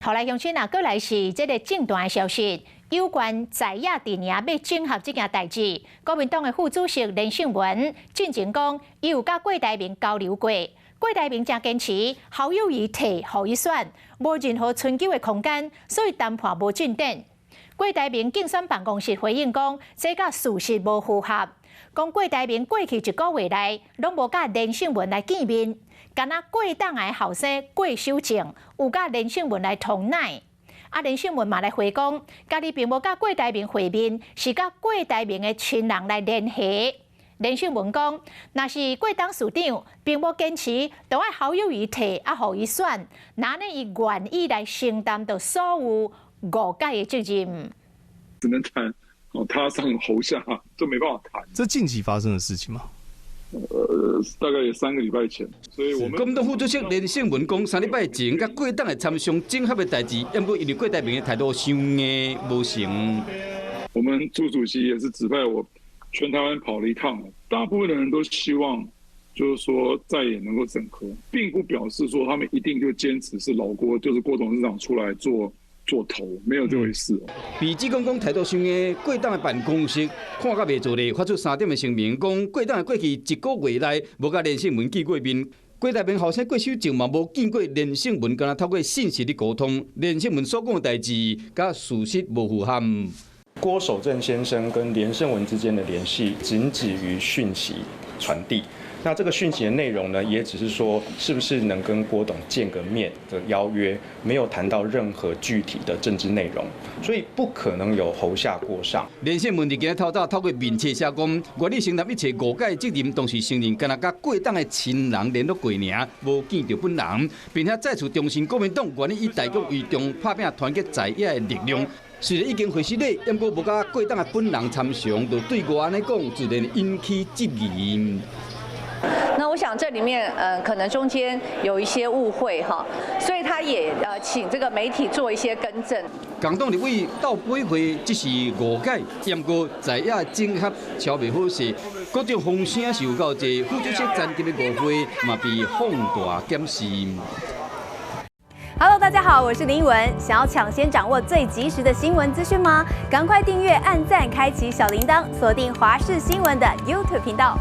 好來，鄉親啊，閣來是這个政壇的消息，有關在野陣營欲整合這件代誌，國民黨的副主席連勝文進前講，伊有佮郭台銘交流過，郭台銘誠堅持侯友宜提予伊選，無任何伸縮的空間，所以談判無進展。郭台銘競選辦公室回應講，這佮事實無符合，講郭台銘過去一個月內攏無佮連勝文來見面。敢若郭董的後生郭守正有佮連勝文來通奶，啊連勝文嘛來回講，家己並無佮郭台銘會面，是佮郭台銘的親人來聯繫。連勝文講，若是郭董事長並無堅持，都愛侯友宜提啊，予伊選，那呢伊願意來承擔著所有誤解的責任。只能談哦，他上侯下，這沒辦法談。這近期發生的事情嗎？大概有3個禮拜前，所以我們國民黨副主席連勝文講，3禮拜前佮郭董的參商整合的代誌，毋過因為郭台銘的態度傷硬，無成。我們朱主席也是指派我全台灣跑了一趟，大部分的人都希望，就是說在野能夠整合，並不表示說他們一定就堅持是老郭，就是郭董事長出來做頭，沒有這回事。被指講講態度傷硬，郭董的辦公室看甲袂做咧，發出三點的聲明，講郭董的過去一個月內無佮連勝文見過面，郭台銘後生郭守正嘛無見過連勝文，敢若透過信息咧溝通，連勝文所講的代誌佮事實無符合。郭守正先生跟連勝文之間的聯繫，僅止於訊息傳遞。那這個訊息的內容呢，也只是說是不是能跟郭董見個面的邀約，沒有談到任何具體的政治內容，所以不可能有侯下郭上。連勝文佇今日透早透過面冊寫講，願意承擔一切誤解責任，當時承認敢若佮郭董的親人聯絡過爾，無見著本人，並且再次重申國民黨願意以大局為重，拍拚團結在野的力量。雖然已經會失禮，毋過無佮郭董的本人參詳，就對外按呢講，自然引起質疑。那我想這裡面，可能中間有一些誤會哈，所以他也請這個媒體做一些更正。共黨立委鬥輩會只是誤解，毋過在野整合超袂好勢，各種風聲是有夠濟，副主席層級的誤會嘛被放大檢視。 Hello，大家好，我是林文。想要搶先掌握最及時的新聞資訊嗎？趕快訂閱、按讚、開啟小鈴鐺，鎖定華視新聞的 YouTube 頻道。